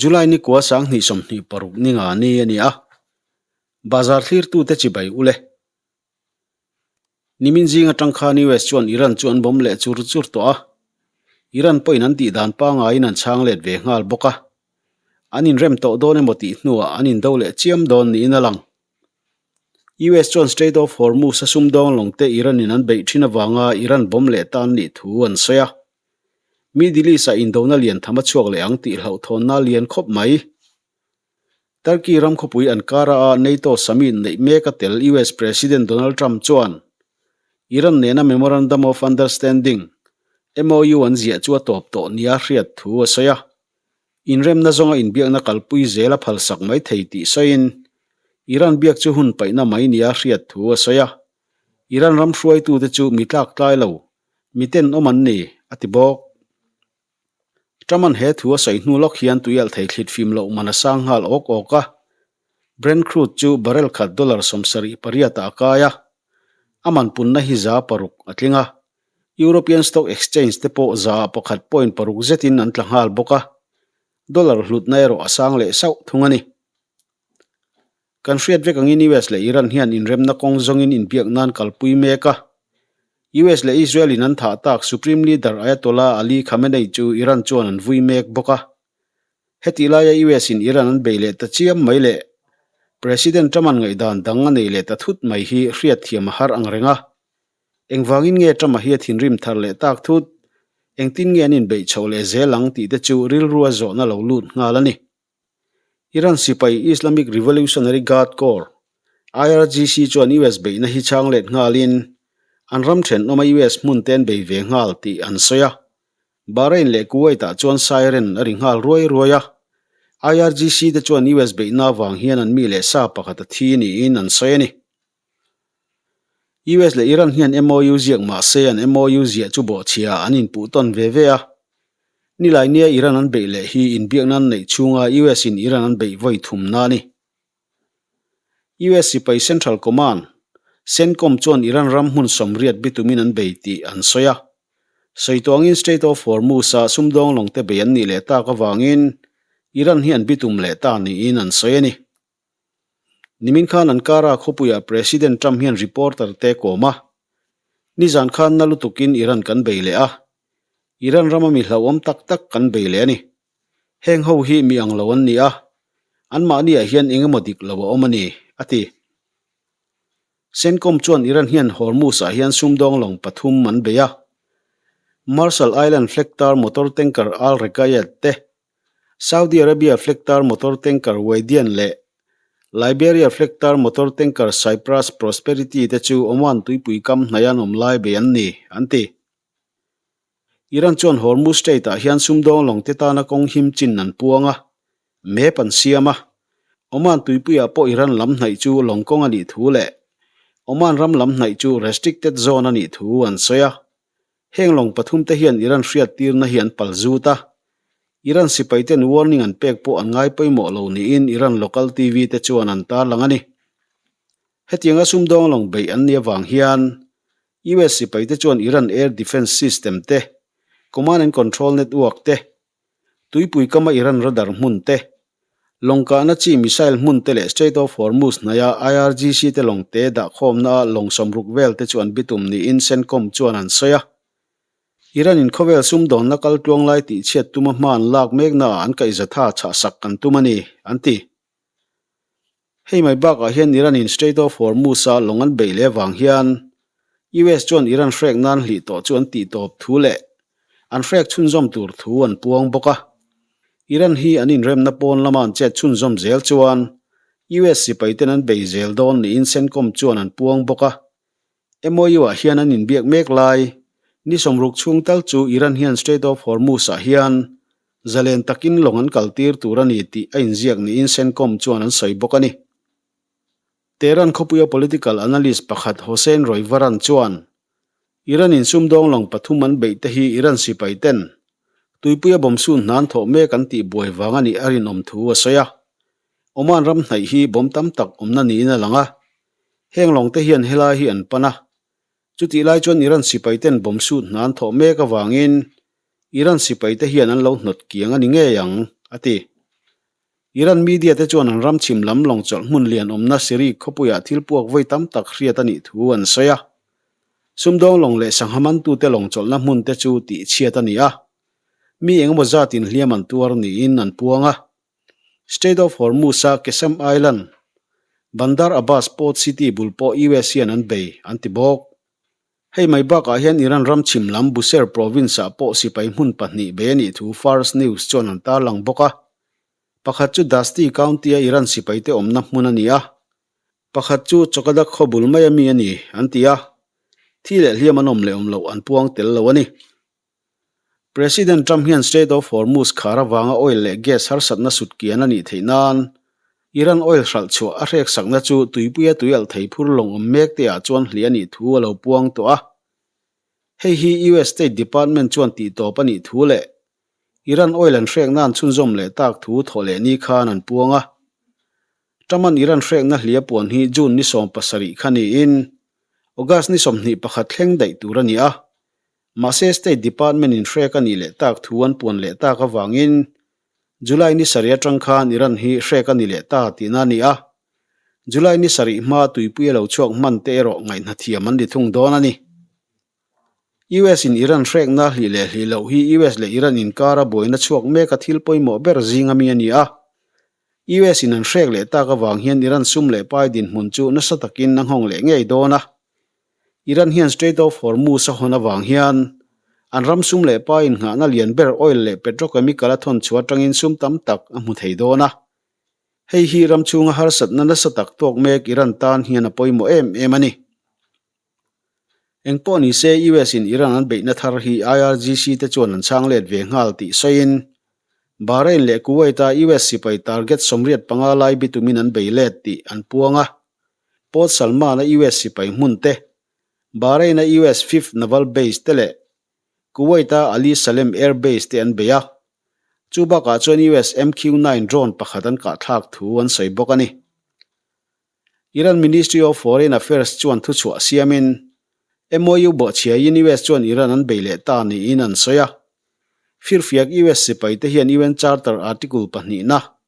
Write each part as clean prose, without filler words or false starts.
July ni kua 2026 ni nga ni a ni a, bazar thlirtute chibai u le. Nimin zing atang khan US chuan Iran chu an bawm leh chur chur tawh a, Iran pawhin an tih dan pangaiin an chhang let ve nghal bawk a, an inrem tawh dawn emaw tih hnuah an indo leh chiam dawn niin a lang. US chuan Strait of Hormuz a sumdawng lawngte Iran in an beih thin avanga Iran bawm leh ta an nih thu an sawi a. Middle East ah indona lian tham a chhuak leh ang tih hlauhthawnna a lian khawp mai. Turkey ram khawpui Ankara-a NATO summit neih mek a tel US President Donald Trump chuan Iran nena Memorandum of Understanding, MOU, an ziah chu a tawp tawh nia hriat thu a sawi a. Inremna zawnga inbiakna kalpui zel a phalsak mai thei tih sawiin Iran biak chu hun paihna mai nia hriat thu a sawi a. Iran ram hruaitute chu mi tlak tlai lo, mi tenawm an ni, a ti bawk. Truman he thu a sawi hnu lawk hian tuialh thei thlit fim loh man a sang nghal awk awk a. Brent crude chu barrel khat dollar 78 ah a kai a, a man punna hi 6% a tling a. European Stock Exchange te pawh 1.6% zetin an tla nghal bawk a, dollar hlutna erawh a sang leh sauh thung a ni. Kan hriat vek angin US leh Iran hian inremna kawng zawngin inbiak nan kalpui mek a. US leh Israel in an thah tak Supreme Leader Ayatollah Ali Khamenei chu Iran chuan an vui mek bawk a. Hetih laia US in Iran an bei leh ta chiam mai leh President Trump an ngaihdan dang a nei leh ta thut mai hi hriatthiam a har ang reng a. Engvangin nge Trump-a hi a thinrim thar leh tak thut? Engtin nge an inbeih chhoh leh zel ang tih te chu rilru a zawhna lo lut nghal a ni. Iran sipai Islamic Revolutionary Guard Corps, IRGC, chuan US beihna hi chhang let nghalin an ram thenawma US hmun te an bei ve nghal tih an sawi a. Bahrain leh Kuwait-ah chuan siren a ri nghal ruai ruai a. IRGC te chuan US beihna avang hian an mi leh sa pakhat a thi niin an sawi a ni. US leh Iran hian MOU ziak mah se an MOU ziah chu bawhchhia an inpuh tawn ve ve a. Nilai nia Iran an beih leh hi inbiakna an neih chhunga US in Iran an beih vawi thumna a ni. US sipai Central Command, CENTCOM, chuan Iran ram hmun 80 bitumin an bei tih an sawi a. Sawi tuangin Strait of Hormuz-a sumdawng lawngte bei an nih leh tak avangin Iran hi an bitum leh ta niin an sawi a ni. Nimin khan Ankara khawpuiah President Trump hian reporter te kawm a, Nizan khan na lutukin Iran kan bei leh a, Iran rama mi hlauhawm tak tak kan bei leh a ni. Heng ho hi mi ang lo an ni a, anmahniah hian eng emaw dik lo a awm a ni, a ti. CENTCOM chuan Iran hian Hormuz-ah hian sumdawng lawng pathum an bei a, Marshall Island Flag-tar motor tanker Al Rekayyat te, Saudi Arabia flag-tar motor tanker Wadian leh Liberia flag-tar motor tanker Cyprus Prosperity te chu Oman tuipui kam hnaih an awm lai bei an ni, an ti. Iran chuan Hormuz Strait-ah hian sumdawng lawng te tana kawng him chin an puang a, map an siam a. Oman tuipuiah pawh Iran lam hnaih chu lawng kawng a nih thu leh Oman ram lam hnaih chu restricted zone a nih thu an sawi a. Heng lawng pathum te hian Iran hriattirna hi an pal zut a, Iran sipai ten warning an pek pawh an ngai pawimawh lo niin Iran local TV te chuan an tarlang a ni. Hetianga sumdawng lawng beih an nih avang hian US sipai te chuan Iran air defence system te, command and control network te, Tuipui kama Iran radar hmun te, lawng kahna chi missile hmun te leh Strait of Hormuz hnaia IRGC te lawng te dahkhawmna a lawng 60 vel te chu an bitum niin CENTCOM chuan an sawi a. Iran in khawvel sumdawnna kal tluang lai tihchhiat tuma hma an lak meknaah an kaihzatha chhahsak kan tum a ni, an ti. Hei mai bakah hian Iran in Strait of Hormuz a lawng an beih leh avang hian US chuan Iran hrek nan hlih tawh chu an tih tawp thu leh an hrek chhunzawm tur thu an puang bawk a. Iran hi an inremna pawn lama an chet chhunzawm zel chuan US sipai ten an bei zel dawn niin CENTCOM chuan an puang bawk a. MOU-ah hian an inbiak mek lai ni 60 chhung tal chu Iran hian Strait of Hormuz-ah hian zalen takin lawng an kaltir tur a ni tih a inziak niin CENTCOM chuan an sawi bawk a ni. Tehran khawpuia political analyst pakhat Hossein Roivaran chuan Iran-in sumdawng lawng pathum an beih te hi Iran sipai ten tuipuia bomb sun hnan thawh mek an tih buai vang a nih a rinawm thu a sawi a. Oman ram hnaih hi bomb tam tak awmna niin a lang a, Heng lawng te hian helai hi an pan a, chutih lai chuan Iran sipai ten bomb sut hna an thawh mek avangin Iran sipai te hian an lo hnawt kiang a ni ngei ang, a ti. Iran media te chuan an ram chhim lam lawng chawlh hmun lian awmna Sirik khawpuiah thil puak vawi tam tak hriat a nih thu an sawi a. Sumdawng lawng leh sangha mantute lawng chawlhna hmun te chu tihchhiat a ni a. Mi engemaw zatin hliam an tuar niin an puang a. Strait of Hormuz-a Qeshm Island, Bandar Abbas Port City bul pawh US hian an bei, an ti bawk. Hei mai bakah hian Iran ram chhim lam Bushehr province-ah pawh sipai hmun pahnih bei a nih thu Fars News chuan an tarlang bawk a. Pakhat chu Dashti County-a Iran sipaite awmna hmun a ni a, pakhat chu Chokadak khaw bul maia mi a ni, an ti a. Thi leh hliam an awm leh awm loh an puang tel lo a ni. President Trump hian Strait of Hormuz khar avanga oil leh gas harsatna sut kian a nih theih nan Iran oil hralh chhuah a hreksakna chu tuipuia tuialh thei phur lawng awm mek te ah chuan hliah a nih thu a lo puang tawh a. Hei hi US State Department chuan tihtawp a nih thu leh Iran oil an hrek nan chhunzawm leh tak thu thawh leh ni khan an puang a. Trump-a'n Iran hrekna hliah puan hi June ni 17 kha niin August ni 21 thleng daih tur a ni a. Mahse State Department in hrek a nih leh tak thu an puan leh tak avangin July ni sarih atang khan Iran hi hrek a ni leh ta tihna a ni a. July ni sarih hma tuipui a lo chhuak hman te erawh ngaihna thiam an ni thung dawn a ni. US in Iran hrekna hlih leh hlih loh hi US leh Iran inkara buaina chhuak mek a thil pawimawh ber zing ami a ni a. US in an hrek leh tak avang hian Iran sum leh pai dinhmun chu nasa takin a nghawng leh ngei dawn a. Iran hian Strait of Hormuz a hawn avang hian an ram sum leh pa innghahna lian ber oil leh petrochemical a thawn chhuah atangin sum tam tak a hmu thei dawn a. Hei hi ram chhunga harsatna nasa tak tawk mek Iran tan hian a pawimawh em em a ni. Engpawh ni se US in Iran an beihna thar hi IRGC te chuan an chhang let ve nghal tih sawiin Bahrain leh Kuwait a US sipai target 85 lai bitumin an bei let tih an puang a. Port Salman-a US sipai hmun te, Bahrain-a US Fifth Naval Base te leh Kuwait-a Ali Salem Air Base te an bei a. Chu bakah chuan US MQ-9 drone pakhat an kahthlak thu an sawi bawk a ni. Iran Ministry of Foreign Affairs chuan thuchhuah siamin, MOU bawhchhiaiin US chuan Iran an bei leh ta niin an sawi a. Firfiak US sipaite hian UN Charter Article pahnihna,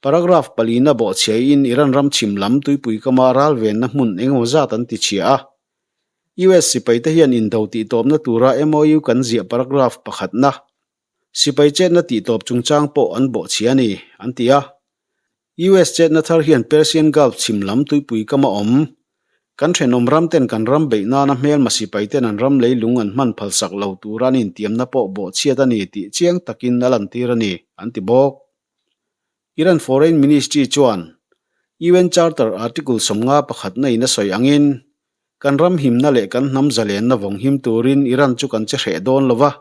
Paragraph palina bawhchhiaiin Iran ram chhim lam tuipui kama ral venna hmun engemaw zat an ti chhia a. US sipaite hian indo tihtawpna tura MOU kan ziah paragraph pakhatna, sipai chetna tihtawp chungchang pawh an bawhchhia a ni, an ti a. US chetna thar hian Persian Gulf chhim lam tuipui kama awm kan thenawm ramten kan ram beih nana hmelma sipaiten an ram leilung an hman phalsak lo tura an intiamna pawh bawhchhiat a ni tih chiang takin a lantir a ni, an ti bawk. Iran Foreign Ministry chuan UN Charter Article 50 pakhatna in a sawi angin, kan ram himna leh kan hnam zalenna vawng him turin Iran chu kan che hreh dawn lo va,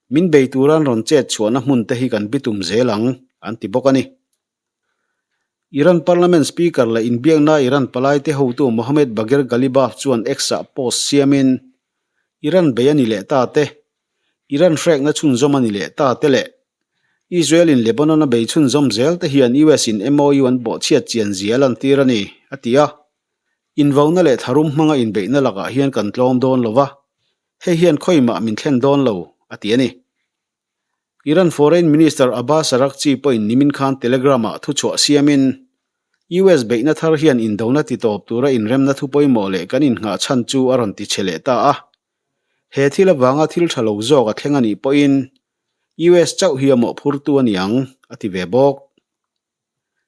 min bei tura an rawn chet chhuahna hmun te hi kan bitum zel ang, an ti bawk a ni. Iran Parliament Speaker leh inbiakna Iran palaite hotu Mohammad Bagher Ghalibaf chuan X-ah post siamin, Iran bei a ni leh ta te, Iran hrekna chhunzawm a ni leh ta te leh Israel in Lebanon a bei chhunzawm zel te hian US in MOU an bawhchhiat chian zia a lantir a ni, a ti a. Invauna leh tharum hmanga inbeihna lakah hian kan tlawm dawn lo va, hei hian khawimah min thlen dawn lo, a ti a ni. Iran Foreign Minister Abbas Araghchi pawhin nimin khan Telegram-ah thuchhuah siamin, US beihna thar hian indona titawp tura inremna thu pawimawh leh kan innghah chhan chu a rawn tichhe leh ta a. He thil avanga thil tha lo zawk a thleng a nih pawhin US chauh hi a mawhphurtu a ni ang, a ti ve bawk.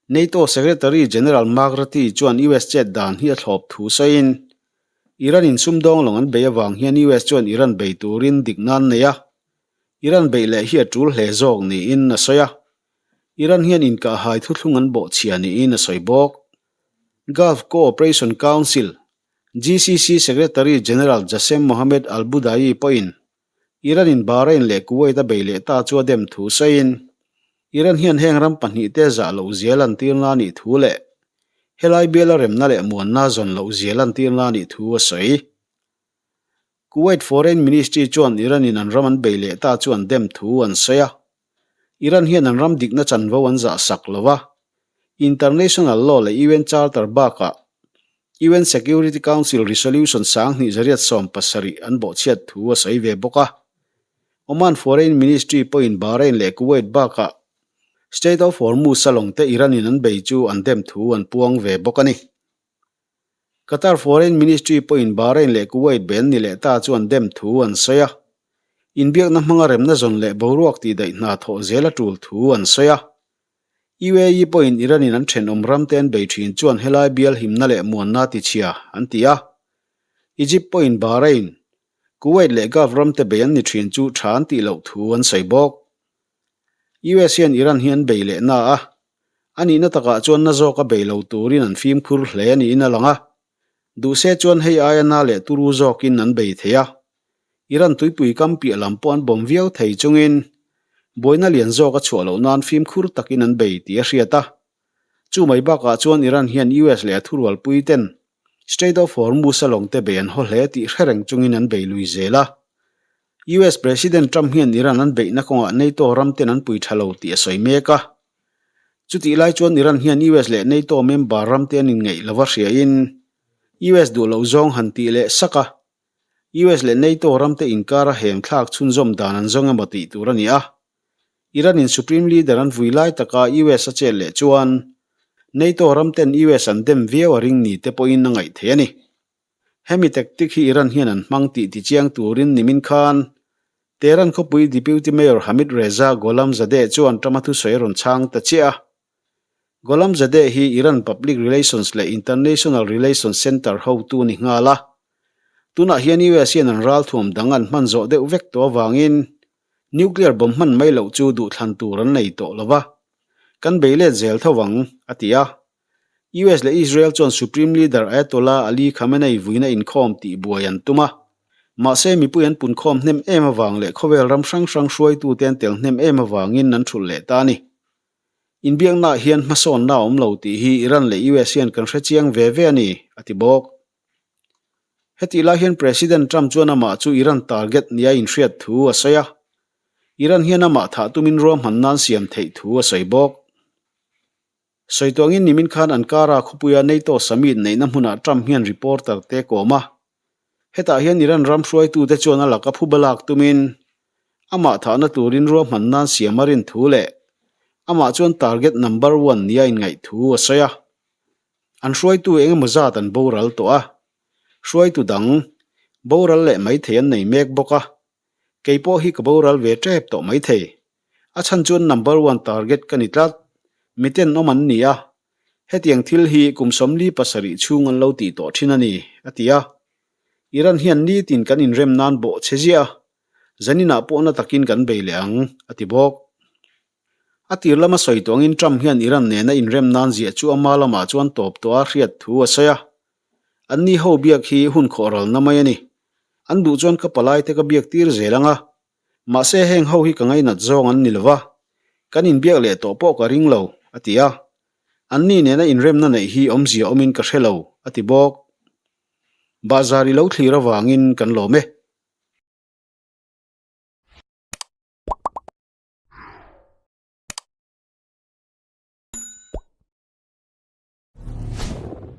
NATO Secretary General Mark Rutte chuan US chet dan hi a thlawp thu sawiin, Iran in sumdawng lawng an bei avang hian US chuan Iran bei turin dikna an nei a, Iran beih leh hi a tul hle zawk niin a sawi a. Iran hian inkahhai thuthlung an bawhchhia niin a sawi bawk. Gulf Cooperation Council, GCC, Secretary General Jasem Mohammed Al-Budaiwi pawhin Iran in Bahrain leh Kuwait a bei leh ta chu a dem thu sawiin, Iran hian heng ram pahnihte zah loh zia lantirna a nih thu leh helai biala remna leh muanna zawn loh zia lantirna a nih thu a sawi. Kuwait Foreign Ministry chuan Iran in an ram an bei leh ta chu an dem thu an sawi a. Iran hian an ram dikna chanvo an zah sak lo a, International Law leh UN Charter bakah UN Security Council Resolution 2017 an bawhchhiat thu a sawi ve bawk a. Oman Foreign Ministry pawhin Bahrain leh Kuwait bakah. Strait of Hormuz-a lawngte Iran-in an bei chu an dem thu an puang ve bawk a ni. Qatar Foreign Ministry pawhin Bahrain leh Kuwait bei an ni leh ta chu an dem thu an sawi a. Inbiakna hmanga remna zawn leh boruak tihdaih hna thawh zel a tul thu an sawi a. UAE pawhin Iran-in an thenawm ramte an bei thin chuan helai bial himna leh muanna tichhia an ti a. Egypt pawhin Bahrain, Kuwait leh Gulf ramte bei an ni thin chu tha an tih loh thu an sawi bawk. US hian Iran hi an bei leh na a, a nihna takah chuan na zawka bei lo turin an fimkhur hle niin a lang a. Duhse chuan hei aia na leh turu zawkin an bei thei a. Iran tuipui kam piah lam pawh an bawm viau thei chungin buaina lian zawk a chhuah loh nan fimkhur takin an bei tih a hriat a. Chu mai bakah chuan Iran hian US leh a thurualpui ten Strait of Hormuz a lawngte bei an haw hle tih hre reng chungin an bei lui zel a. US President Trump hian Iran an beihna kawngah NATO ram ten an pui tha lo tih a sawi mek a. Chutih lai chuan Iran hian US leh NATO member ram te an inngeih lova hriain US duh loh zawng han tih leh sak a. US leh NATO ram te inkara hem thlak chhunzawm dan an zawng emaw tih tur a ni a. Iran-in Supreme Leader an vui lai taka US a chet leh chuan NATO ram ten US an dem viau a ring ni te pawhin a ngaih theih a ni. Hemi tactic hi Iran hian an hmang tih tichiang turin nimin khan Tehran khawpui Deputy Mayor Hamid Reza Gholamzadeh chuan Trump-a thusawi a rawn chhang ta chiah a. Gholamzadeh hi Iran Public Relations leh International Relations Center hotu a ni nghal a. Tunah hian US hian an ralthuam dang an hman zawh deuh vek tawh avangin Nuclear bomb hman mai loh chu duhthlan tur an nei tawh lo va, kan bei let zel tho ang, a ti a. US leh Israel chuan Supreme Leader Ayatollah Ali Khamenei vuina inkhawm tih buai an tum a. Mahse, mipui an punkhawm hnem em avang leh khawvel ram hrang hrang hruaitute an tel hnem em avangin an thulh leh ta a ni. Inbiaknaah hian hmasawnna a awm lo tih hi Iran leh US hian kan hrechiang ve ve a ni, a ti bawk. Hetih lai hian President Trump chuan amah chu Iran target nia inhriat thu a sawi a, Iran hian amah thah tumin ruahman nan siam theih thu a sawi bawk. Sawi tuangin nimin khan Ankara khawpuia NATO summit neihna hmunah Trump hian reporter te kawm a, hetah hian Iran ram hruaitute chuan a laka phuba lak tumin amah thahna turin ruahman nan siam a rin thu leh amah chuan target number one nia inngaih thu a sawi a. An hruaitu eng emaw zat an boral tawh a, hruaitu dang boral leh maithei an nei mek bawk a, kei pawh hi ka boral ve tep tawh maithei. A chhan chuan number one target ka ni tlat, miten awm an ni a, hetiang thil hi kum 47 chhung an lo tih tawh thin a ni, a ti a. Iran hian nitin kan inrem nan bawh che ziah a, zaninah pawh na takin kan bei leh ang, a ti bawk. A tir lama sawi tawh angin Trump hian Iran nena inrem nan ziah chu ama lamah chuan tawp tawh a hriat thu a sawi a. Anni ho biak hi hun khawh ralna mai a ni. An duh chuan ka palaite ka biak tir zel ang a. Mahse heng ho hi ka ngainat zawng an ni lo va, kan inbiak leh tawh pawh ka ring lo, a ti a. Anni nena inremna neih hi awmzia awmin ka hre lo, a ti bawk. Bahzar i lo thlir avangin kan lawm e.